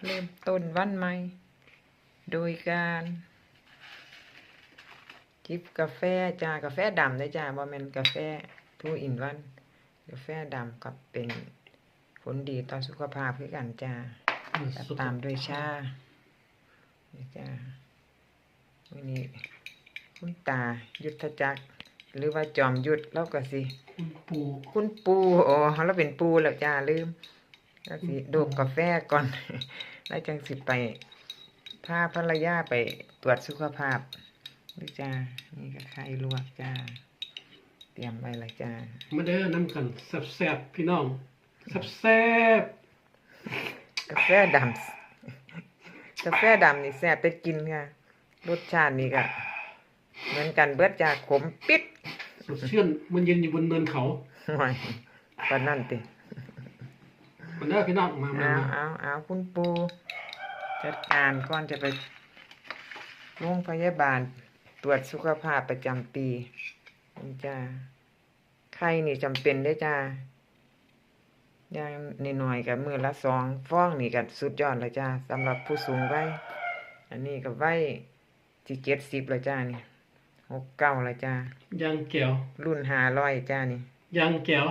ເລີ່ມຕົ້ນວັນໃໝ່ໂດຍການຈິບກາແຟຈ້າ, ກາແຟດຳເດ້ຈ້າ, ບໍ່ແມ່ນກາແຟ two in one. ກາແຟດຳກໍເປັນຜົນດີຕໍ່ສຸຂະພາບຄືກັນຈ້າ. ອືມ ແລະ ສຸຂະ ຕາມດ້ວຍຊາ ນີ້ຈ້າ. ມື້ນີ້ຄຸນຕາຍຸດທະຈັກ ຫຼືວ່າຈອມຍຸດ ລາວກໍຊິ ຄຸນປູ່ ຄຸນປູ່ ອໍ ລາວເປັນປູ່ແລ້ວຈ້າ ລືມ. ລາວຊິ ໂດບກາແຟກ່ອນ ລາວຈັ່ງຊິໄປພາພັນລະຍາໄປຕວດສຸຂະພາບເດີຈ້າ. ນີ້ກໍໄຂ່ລວກຈ້າ ຕຽມໄວ້ລະຈ້າ. ມາເດີນຳກັນແຊບໆ ພີ່ນ້ອງ ແຊບໆ. ກາແຟດຳ ກາແຟດຳນີ້ແຊບແຕ່ກິນຄ່ະ, ລົດຊາດນີ້ກໍເໝືອນກັນເບິດຈ້າ, ຂົມປິດ. ສົດຊື່ນມ່ວນເຢັນຢູ່ບົນເນີນເຂົາ. ໂອ້ຍ ປານນັ້ນຕິ? ມາເດີພີ່ນ້ອງ ມາໆໆ. ເອົາໆໆ ຄຸນປູ່ຈັດການກ່ອນຈະໄປໂຮງພະຍາບານ ຕວດສຸຂະພາບປະຈຳປີ. ຈ້າ. ໄຂ່ນີ້ຈຳເປັນເດ້ຈ້າ, ຢ່າງໜ້ອຍໆກໍມື້ລະສອງຟອງນີ້ກໍສຸດຍອດແລ້ວຈ້າ ສຳລັບຜູ້ສູງໄວ. ອັນນີ້ກໍໄວຊິເຈັດສິບແລ້ວຈ້ານີ້, ຫົກເກົ້າແລ້ວຈ້າ. ຢ່າງແກວ ລຸ້ນຫ້າຮ້ອຍຈ້ານີ້, ຢ່າງແກວ.